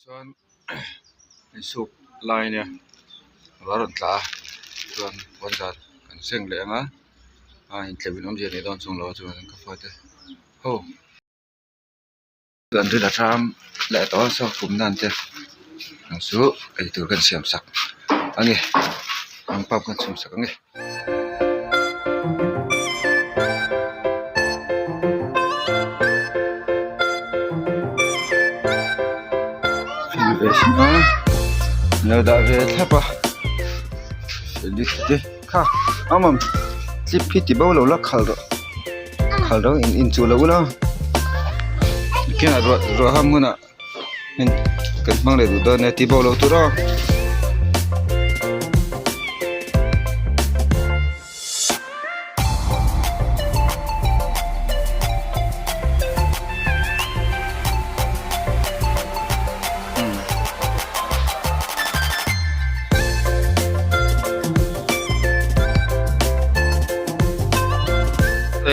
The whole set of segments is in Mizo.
Chuan insuk lai ania ruah a rawn tla a chuan puanzar kan seng leh ang a a intleuh in awmzia nei dawn chuang lo a chuan ka fate ho. Kan ril a ṭam leh tawh a saw kum nan te ang chu eitur kan siam sak a ni ang pap kan chhum sak ang e. Lo dah ve thlap a te kha awm chip hi ti bo lo la khalh rawh khalh rawh in inchuh lo ula kinah ruah ruah ham hunah kan hmang leh duh dawn nia ti bo lo tur aw.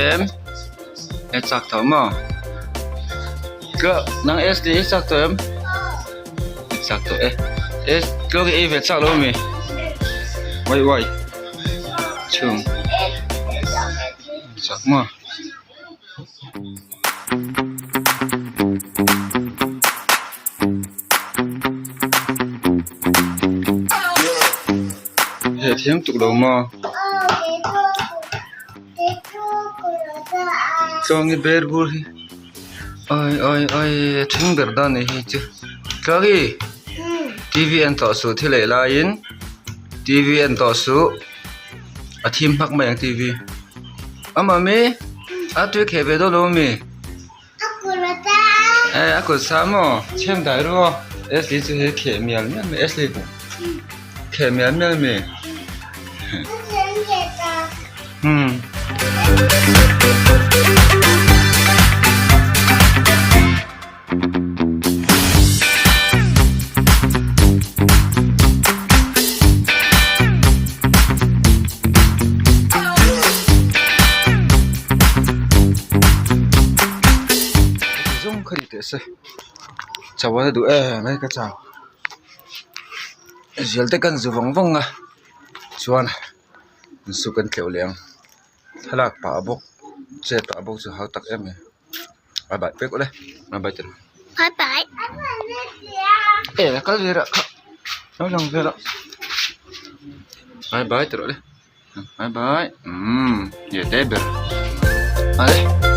Em e chak tawh maw tluah nang S tih hi chak tawh em e chak tawh e e tluak i ei ve chak lo ami uai uai chhung chak maw. He thiam tuk lo maw? Tluangi ber bur hi awi awi awi a then ber dan anih hi chu Tluangi T V en tawh suh thil ei laiin T V en tawh suh a thim hmak mai ang T V a mami a tui kheh ve dawn lo ami. Eh a kut sa maw chhem dai ru aw Ashley chu he kheh mial mial mai Ashley kheh mial mial mi hmm Zawng kha ni teh se chau a duh em mai ka chau zial te kan zu vang vang a chuan insuk an tleuh leh ang thlalak pah bawk chet pah bawk chu hau tak em mai. Bye bye pek ule bye bye tiro Bye bye. Eh kal ve rah kha lo lang ve rah bye bye tiro le bye bye umm ye te ber ale.